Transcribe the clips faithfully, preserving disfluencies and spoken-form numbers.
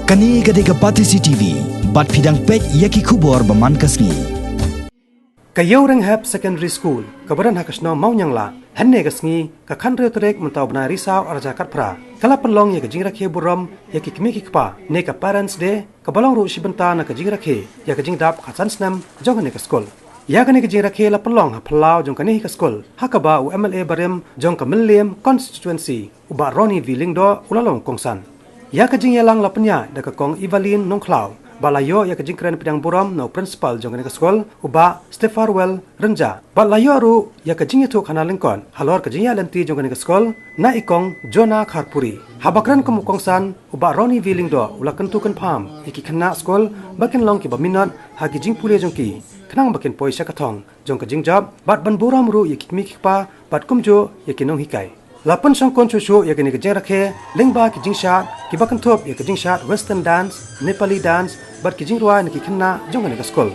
Kane ka dei ka Batesi T V, bad phi dang peit ïa ki khubor ba man ka sngi. Ka Ïew Reng Hep Secondary School, kaba don ha ka shnong Mawnianglah, hynne ka sngi, ka khathynriew tarik mynta u bnai Risaw arhajar khatphra, ka la pynlong ïa ka jingrakhe burom ïa ki kmie ki kpa, ne ka Parents Day, kaba long ruh shi bynta na ka jingrakhe ïa ka jingdap khatsan snem jong kane ka skul. Ïa kane ka jingrakhe la pynlong ha phyllaw jong kane hi ka skul, ha kaba u M L A barim jong ka Mylliem Constituency, u Bah Ronnie V Lyngdoh, u la long kongsan. Ïa ka jingïalang la pynïaid da ka Kong Evelyn Nongkhlaw, bad la ïoh ïa ka jingkren pdiang burom na u Principal jong kane ka skul, u Bah Stepharwell Rynjah, bad la ïoh ruh ïa ka jingïathuhkhana lyngkot halor ka jingïaid-lynti jong kane ka skul na i Kong Jonah Kharpuri. Haba kren kum u kongsan, u Bah Ronnie V Lyngdoh u la kyntu kynpham ïa ki khynnah skul ba kin long kiba minot ha ki jingpule jong ki, khnang ba kin poi sha ka thong jong ka jingjop, bad ban burom ruh ïa ki kmie ki kpa, bad kumjuh ïa ki nonghikai. La pynshongkun shuh shuh ïa kane ka jingrakhe lyngba ki jingshad kiba kynthup ïa ka jingshad Western dance, Nepali dance, bad ki jingrwai na ki khynnah jong kane ka skul.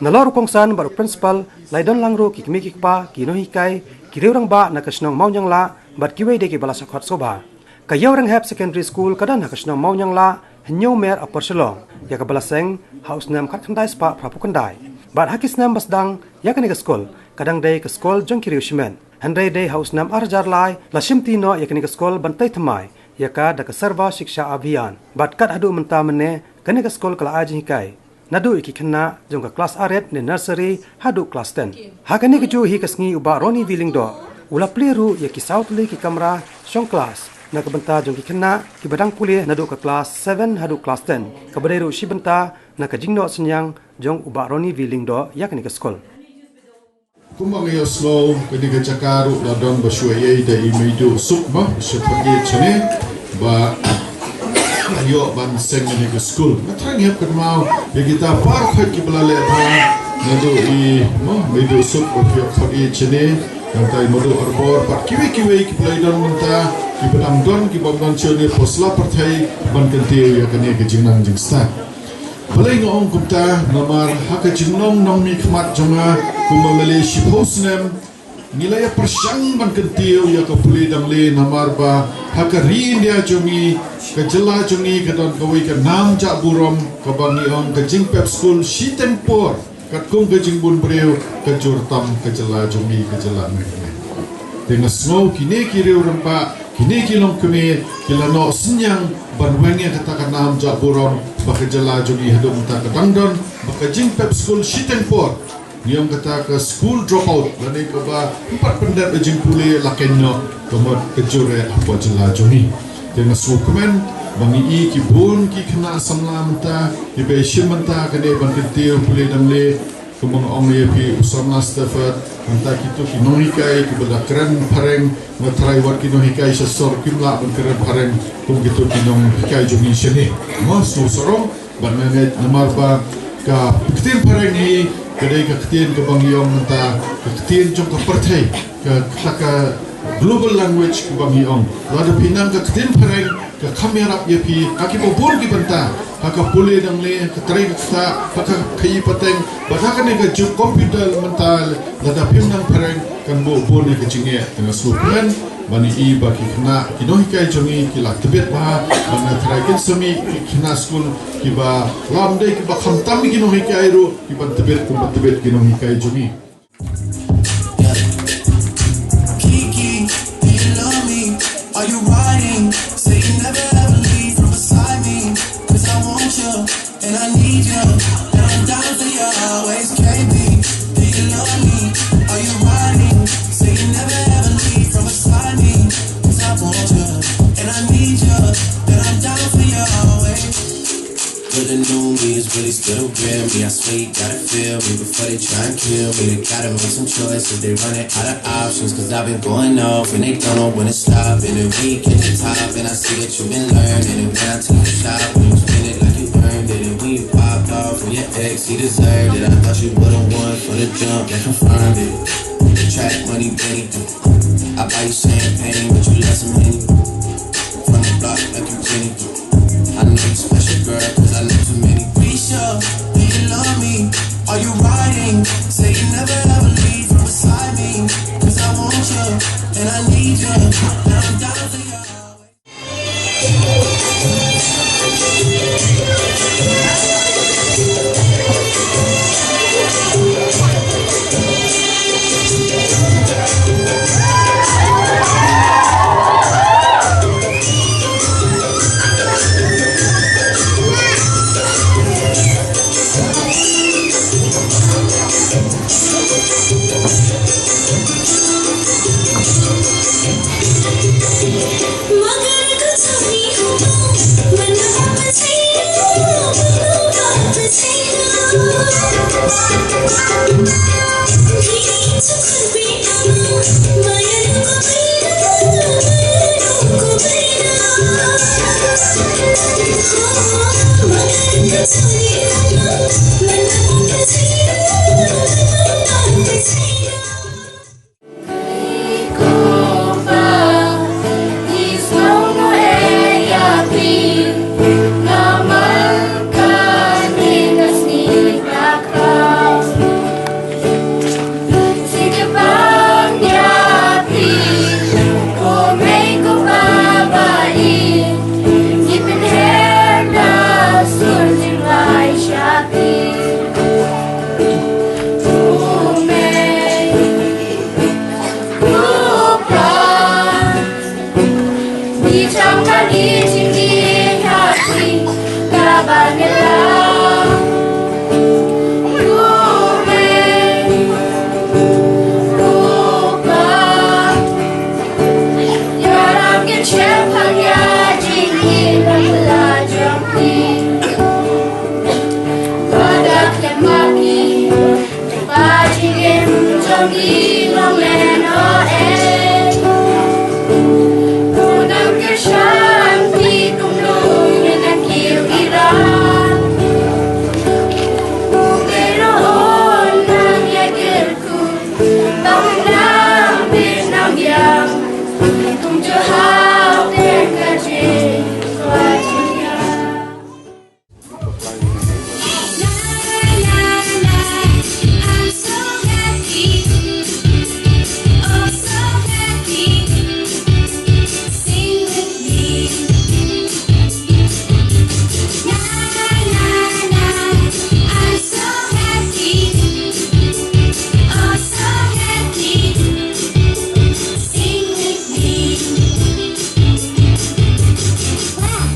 Nalor u kongsan bad u Principal, la ïadon lang ruh ki kmie ki kpa, ki nonghikai, ki riew rangbah na ka shnong Mawnianglah, bad kiwei de kiba la shah khot sngewbha. Ka Ïew Reng Hep Secondary School ka don ha ka shnong Mawnianglah, Hynñiewmer, Upper Shillong, ïa kaba la seng ha u snem khatkhyndai spah phraphew khyndai. Bad ha ki snem ba sdang, ïa kane ka skul ka dang dei ka skul jong ki riew shimet. Hynrei dei ha u snem arhajar lai la shimti noh ïa kane ka skul ban tei thymmai ïa ka da ka Sarva Shiksha Abhiyan. Bad kat haduh mynta mynne, kane ka skul ka la ai jinghikai naduh ïa ki khynnah jong ka klas aret ne nursery haduh klas ten. Ha kane kajuh hi ka sngi, u Bah Ronnie V Lyngdoh u la plie ruh ïa ki saw tylli ki kamra shong klas na ka bynta jong ki khynnah kiba dang pule naduh ka klas seven haduh klas ten, kaba dei ruh shi bynta na ka jingnoh synñiang jong u Bah Ronnie V Lyngdoh ïa kane ka skul. Kumba ngi ïohsngew, kane ka jaka ruh la don ba shu ïai da i Meiduh Suk ba shu pyrkhat shane ba ïoh ban seng kane ka skul. Nga thrang ïa kynmaw ïa kita baroh kiba la leh bha, naduh i, mo, Meiduh Suk ba pyrkhat shane, nangta i Meiduh Arbor, bad kiwei kiwei kiba la don mynta, kiba dang don, kiba don shane, pos la pyrthei ban kyntiew ïa kane ka jingnang jingstad. Balei nga ong kumta, namar ha ka jinglong nongmihkhmat jong nga kum u M L A shiphew snem, ngi la ïa pyrshang ban kyntiew ïa ka pule dangle, namar ba ha ka ri India jong ngi, ka jylla jong ngi ka don kawei ka nam jah burom, kaba ngi ong ka jingpep skul shiteng por, katkum ka jingbun briew, ka jur tam ka jylla jong ngi, ka jylla mynta. Te nga sngew kine ki riew rangbah, kine ki longkmie, ki la noh synñiang ban weng ïa kata ka nam jah burom, ba ka jylla jong ngi haduh mynta ka dang don ba ka jingpep skul shiteng por. Ngi ong kata ka school dropout, lane kaba ym pat pyndep ïa jingpule, la kynnoh ka mut ka jur eh hapoh jylla jong ngi. Te nga sngewkmen ba ngi i ki bun ki khynnah samla mynta kiba ïashim bynta kane ban kyntiew pule dangle. Kumba nga ong ïa phi, u samla Stafford, mynta kito ki nonghikai kiba la kren phareng, nga tharai wat ki nonghikai sha sor kim lah ban kren phareng kum kito ki nonghikai jong ngi shane. Nga sngewsarong bad nga ngeit namar ba ka ktien phareng hi ka dei ka ktien kaba ngi ong mynta ka ktien jong ka pyrthei, ka, kata ka global language kaba ngi ong. Lada phi nang ka ktien phareng, ka kham ïarap ïa phi ha kiba bun ki bynta, ha ka pule dangle, ka trei ka ktah, ha ka khaïi pateng, bad ha kane ka juk computer mynta, lada phim nang phareng kan buh bun ïa ka jingeh. Te nga sngewkmen ba ngi i ba ki khynnah ki nonghikai jong ngi ki la tbit bha, bad nga tharai kin sa mih ki khynnah skul kiba lam dei kiba khamtam ki nonghikai ruh ki ban tbit kumba tbit ki nonghikai jong ngi. Kiki, do you love me? Are you riding? Say you never ever leave from beside me. 'Cause I want you, and I need you, and I'm down for you always. K B, do you love me? Are you riding? Say you never ever leave from beside me. 'Cause I want you, and I need you, and I'm down for you always. But the new me is really still the real me. I swear you gotta feel me before they try and kill me. They gotta make some choices. They running out of options. 'Cause I've been going off and they don't know when to stop. And then we get to top. And I see that you've been learning. And when I take a shot, when you spend it like you earned it. And when you popped off on your ex, he deserved it. I thought you would've won for the jump. That confirmed it. Track money, baby. I buy you champagne, but you love some Henny. From the block like you Jenny. I know you special, girl, 'cause I know too many. Risha, do you love me? Are you riding? Say you never ever leave from beside me. 'Cause I want you, and I need you, and I'm down for you. Clap,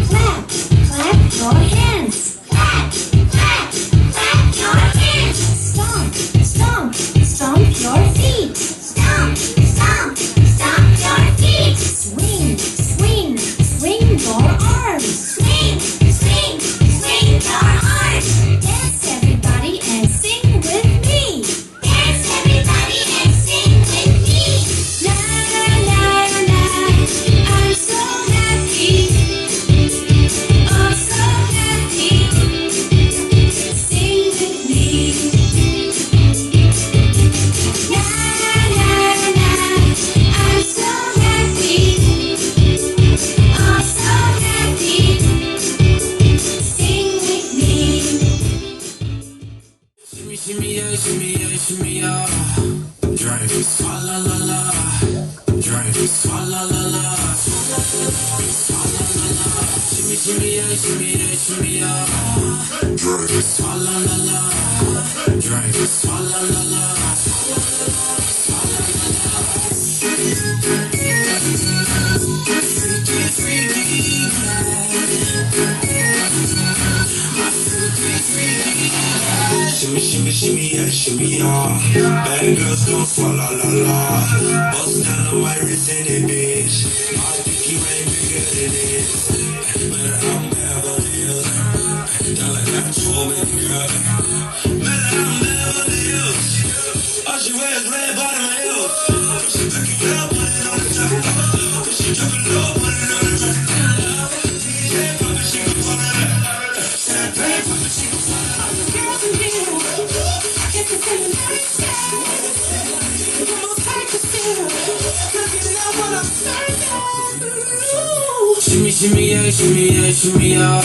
clap, clap your hands. Clap, clap, clap, clap your hands. Stomp, stomp, stomp your feet. Stomp, stomp, stomp your feet. Swing, swing, swing your arms. Swing, swing, swing your arms. Dance, everybody, and sing with me. Dance, everybody, and sing with me. La, la, la, I'm so happy. Oh, so happy. Sing with me. La, la, la, I'm so happy. Oh, so happy. Sing with me. Shimmy, shimmy, yeah, shimmy, yeah, shimmy, yeah. Drink. Swalla la la. Drink. Swalla la la. Swalla la la. Shimmy, shimmy, yeah, shimmy, yeah, shimmy, yeah. Drink. Swalla la la. Drink. Swalla la la. Swalla la la. Freaky, freaky. Shimmy, shimmy, shimmy, yeah, shimmy, yeah. Bad girls gon' swalla la la. Bust down on my wrist and it, bitch. My dicky way bigger than this. Better I'm Beverly Hills. Dollar got so many girls. Better I'm Beverly Hills. All she wears red bottom heels. She pick it up, put it on the top. She drop it low, put it on the top. D J pop it, she gon' fall in love. Shimmy, shimmy, yeah, shimmy, yeah, shimmy, yeah.